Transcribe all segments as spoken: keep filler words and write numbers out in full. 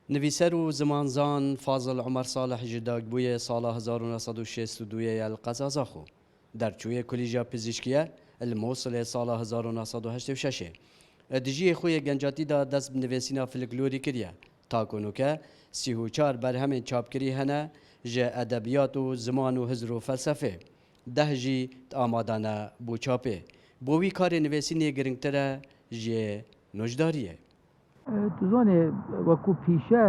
Nivîser û zimanzan Fazil Omer Salih ji dagbûyê sala hezar û neh sed û şêst û duyê ye li Qezazaxo. Derçûyê Kulîja Pizîşkiye li Mosilê sala hezar û neh sed û heştê û şeşê. Di jiyê xwe yê gencatî de dest bi nivîsîna folklorî kiriye. Ta ku nûke sî û çar berhemên çapkirî hene ji edebiyat û ziman û hizr û felsefê. Deh jî di amade ne bo çapê. Bo wî karê nivîsînê giringtir e ji yê nûjdariyê. Tu zanî, wekû pîşe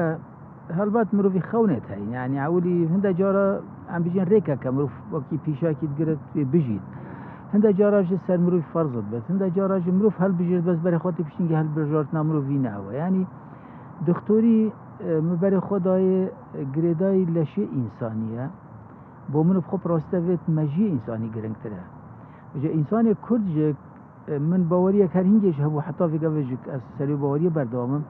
helbet mirovî xewnêt heye. Yanî ewilî hinde cara em bijîn rêkeke mirov wekî pîşakî digire wê bijît. Hinde cara ji ser mirovî ferz dibit. Hinde cara ji mirov helbijêrt bes berê xwe tê piştîngî helbijartina mirovî ne ew e. Yanî doxtorî, e, min berê xwe dayê, e, girêdayî leşê însanî ye. Bo min bi xwe bi rastî de vê mejiyê însanî giringtir e. Ji însanê kurd jî, e, min baweriyek her hingê ji hebû heta vêga vê jî ez ser wê baweriyê berdewam im.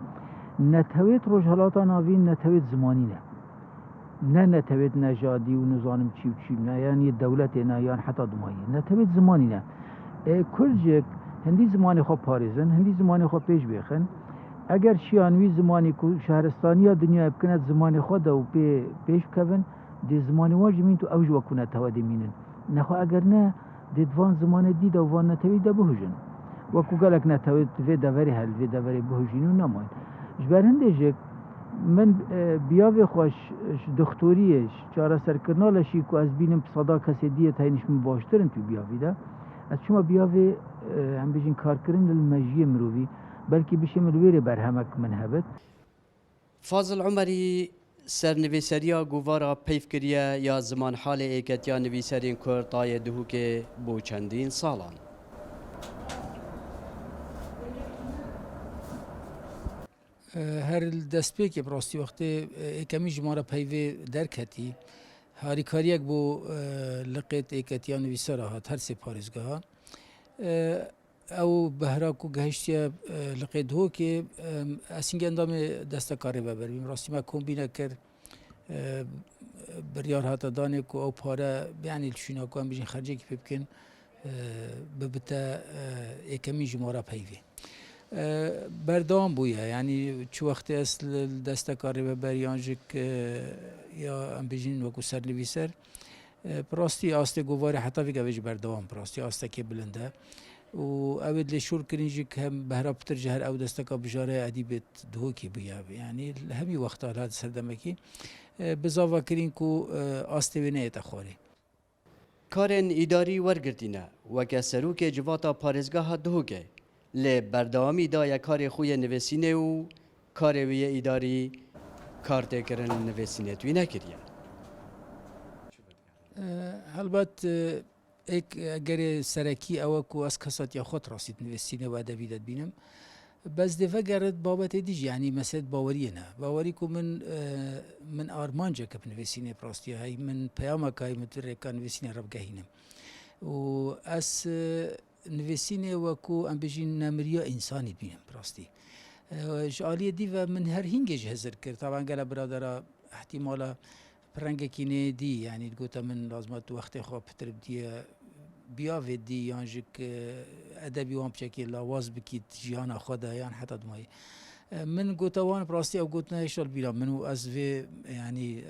Netewêt Rojhelata Navîn netewêt zimanî ne. Ne netewêt nejadî û nizanim çî û çî ne, yan yê dewletê ne, yan heta dimayî. Netewêt zimanî ne. E, kurd jî hindî zimanê xwe parêzin, hindî zimanê xwe pêş bêxin. Eger şiyan wî zimanî ku şehristaniya dinyayê bikine di zimanê xwe de û pê pêş bikevin, dê zimanê wan jî bimînt û ew jî wekû netewe dê mînin. Nexwe eger ne, dê di van zimanê dî de û van netewî de bihujin. Wekû gelek netewê di vê deverê hel, vê deverê bihujîn û nemayn. Ji ber hindê jî min, e, biyavê xwe ji, ji doxtoriyê, ji çareserkirina leşî ku ez bînim bi seda kesê dî yê teyniş min baştir in tu biyavî de. Ez çima biyavê, e, em bijîn karkirin li mejiyê mirovî, belkî bişê min li wêrê berhemek min hebit. Fazil Umerî sernivîseriya govara peyv kiriye ya Ziman Halê Êketiya Nivîserên Kurd a yê Duhokê bo çendîn salan. Her li destpêkê bi rastî wextê êkemîn ji me re peyvê derketî. Harîkariyek bo liqêt êketiya nivîsera hat her sê parêzgeha. Ew behra ku gehiştiye, e, li qê Duhokê, e, ez hingê endamê Desteka Rêveber bîm. Rastî me kombîne kir, e, biryar hate danê ku ew pare, yanî li şûna ku em bijîn xercekî pê bikin, e, bibite, e, êkemîn ji me re peyvê. E, berdewam bûye, yanî çi wextê ez li, li Desteka Rêveber yan jî, e, ya em bijîn wekû sernivîser, E, bi rastî astê govarê heta vêga vê jî berdewam, bi rastî astekê bilind e. Û ew ê dilêşûr kirin jî ku hem behra pitir ji her ew desteka bijare edîbêt Duhokê bûye. Yanî li hemî wexta li her serdemekî, e, bi zava kirîn ku, e, astê wê neyête xwarê. Karên îdarî wergirtî ne, weke serokê civata parêzgeha Duhokê. Lê berdewamî daye karê xwe yê nivîsînê û karê wî yê îdarî kartêkirin li nivîsînê tûy nekiriye. Helbet, êk egerê serekî ew e ku ez kesatiya xwe di rastî di nivîsînê û edebî de dibînim. Bes dê vegerit babetê dî jî, yanî meselê baweriyê ne. Bawerî ku min, min armanceke bi nivîsînê bi rastî heye, min peyameke heye, min di rêka nivîsînê re bigehînim. Û ez, nivîsînê wekû em bijîn nemiriya însanî dibînim bi rastî. E, ji aliyê dî ve min her hingê jî hizir kir. Taban gele biradera ihtimala bi rengekî nê dî, yanî digote min lazim e tu wextê xwe pitir bidîye biyavê dî yan jî ki edebî wan piçekî lawaz bikît jiyana xwe de yan heta dimayî. E, min gote wan bi rastî ew gotina hêşa li bîra min û ez vê, yanî,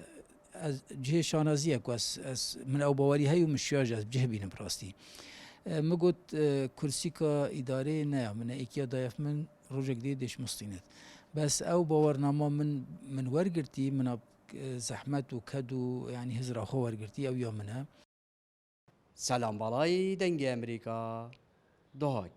ez cihê şanazî ye ku ez, ez, min ew bawerî heye û min şiya jî ez bi cih bînim bi rastî. E, min got, e, kursîka îdareyê ne ya min e, êkiya dayev min rojek dê dê ji min stînet. Bes ew bawernama min, min wergirtî, min a, e, zehmet û ked û, yanî, hizra xwe wergirtî, ew ya min e. Selam Balay, Dengê Emerîka, Duhok.